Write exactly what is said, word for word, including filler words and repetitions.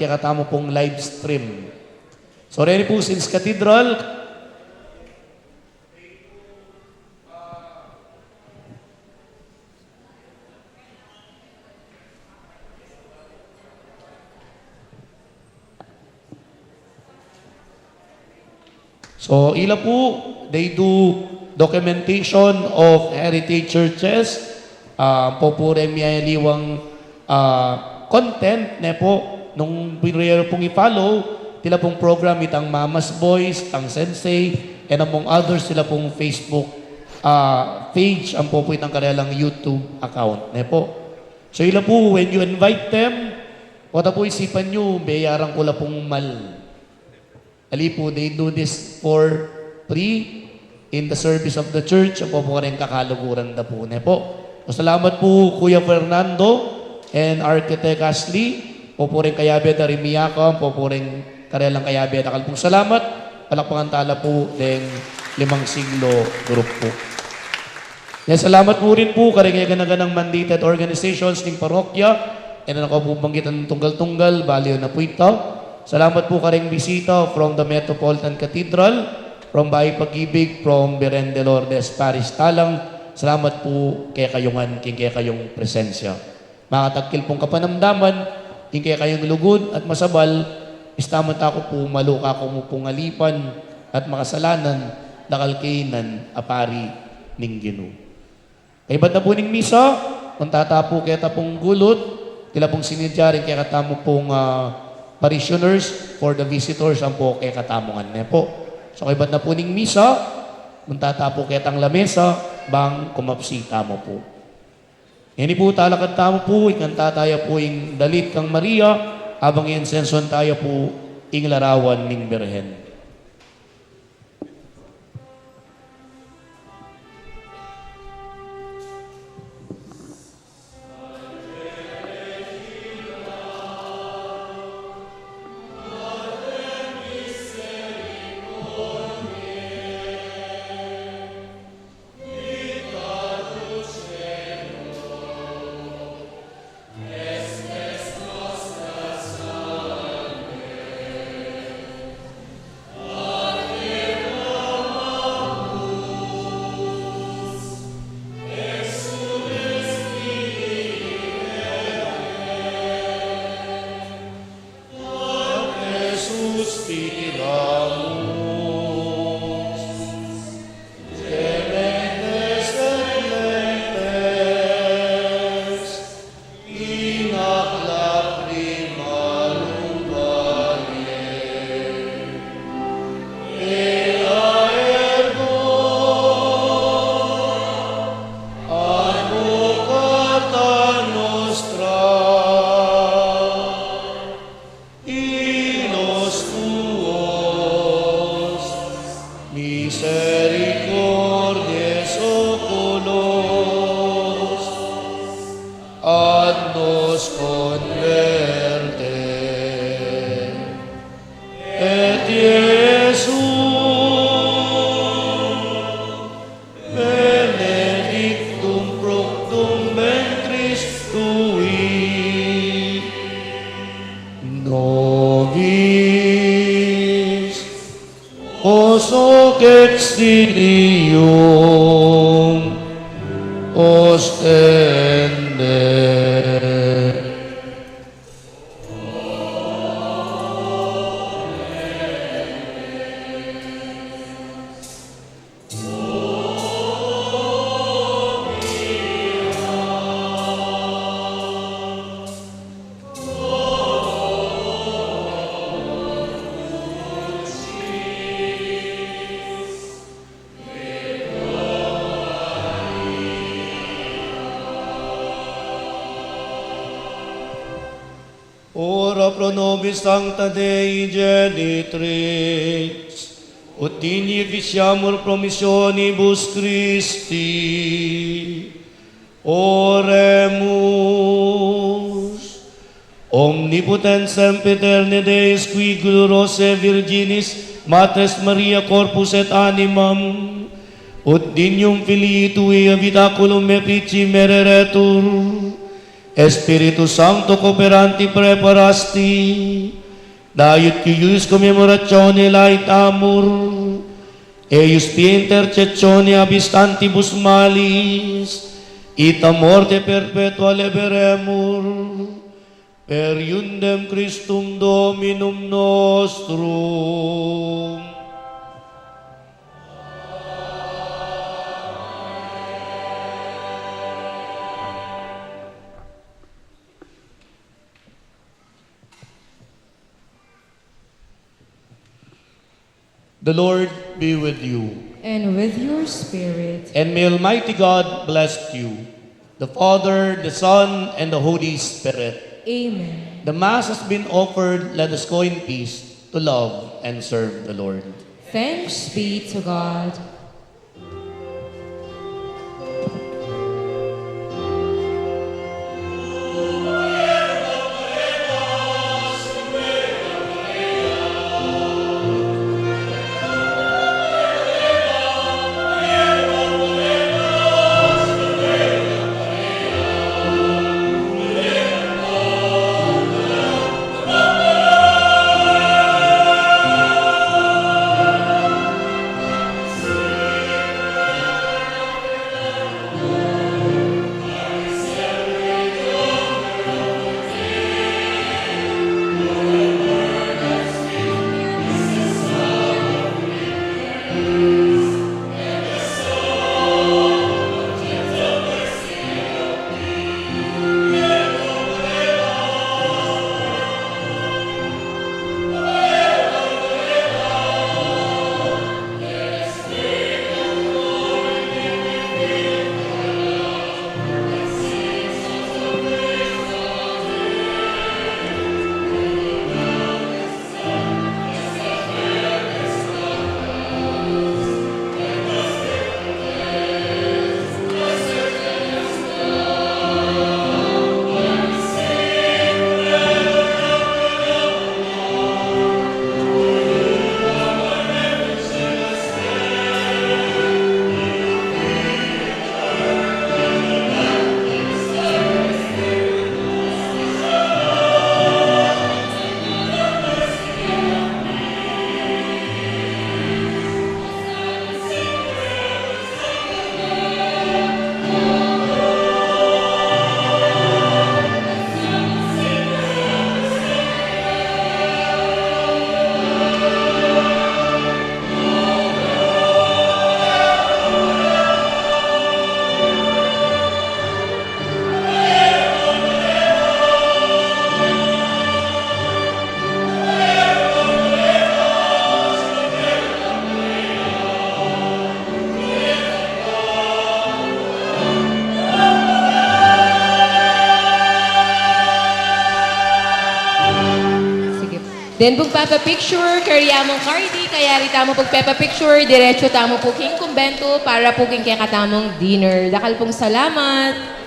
kekatamu pung live stream. So, reni pu, since Cathedral, so, ila pu, they do documentation of heritage churches. Ah, ampo pu reng miyayaliwang, ah, content, ne pu, nung pwede yu pung i-follow, tila pung program itang Mama's Voice, itang Sensei, and among others, tila pung Facebook, ah, page, ampo pu itang karelang YouTube account, ne pu. So, ila pu, when you invite them, pota pu isipan yu, bayaran ku la pung mal. Ali pu, they do this for free in the service of the church. Ampo pu kareng kakaluguran da pu, ne pu. So, salamat pu, Kuya Fernando and Architect Ashley. Ampo pu reng kayabe da ring miyaka, ampo pu reng karelang kayabe, dakal pung salamat. Palakpakan tala pu deng Limang Siglo Group pu. Ya, salamat pu rin pu kareng gana-ganang mandated organizations ning parokya. E na ku pu banggitan tunggal-tunggal, bale yu na pu ita. Salamat pu kareng bisita from the Metropolitan Cathedral, from Bahay Pag-ibig, from Beren de Lourdes Parish Talang. Salamat pu kekayu ngan king kekayung presensya. Makatagkil pung kapanamdaman king kekayung lugud at masabal, ista man ta ku pu maluka ku mu pung alipan at makasalanan, dakal kaynan a pari ning Ginu. Kaybat na pu ning misa, punta ta pu keta pung gulut, tila pung sinidya ring kekatamu pung, ah, parishioners, for the visitors, ampo kekatamu ngan, ne pu. So, kaybat na pu ning misa, punta ta pu ketang lamesa, bang kumapsi tamu pu. Ini pu, talakad tamu pu, ikanta taya pu ing dalit kang Maria, abang insensuan taya pu ing larawan ning Birhen. Inos tuos, misericordiae oculos, ad nos converte, et Iesum benedictum fructum ventris tui, nobis, quos hoc exilium ostende. Ora pro nobis sancta Dei Genitrix, ut dignum efficiamur promissionibus Christi. Oremus. Omnipotens semper aeterne Deus, qui gloriosas virginis matres Maria corpus et animam, ut dignum Filii tui habitaculum mefici mereretur, Espiritu Sancto, cooperandi praeparasti, dayut cuius commemorationem laetamus, eius intercessione abstantibus malis, ita morte perpetua liberemus, per iundem Christum Dominum nostrum. The Lord be with you. And with your spirit. And may Almighty God bless you, the Father, the Son, and the Holy Spirit. Amen. The Mass has been offered. Let us go in peace to love and serve the Lord. Thanks be to God. Sige. Den pung papa-picture, karya mung kardi, kayari tamu pung papa-picture, diretso tamu pu king kumbento para pu king kekatamung dinner. Dakal pung salamat.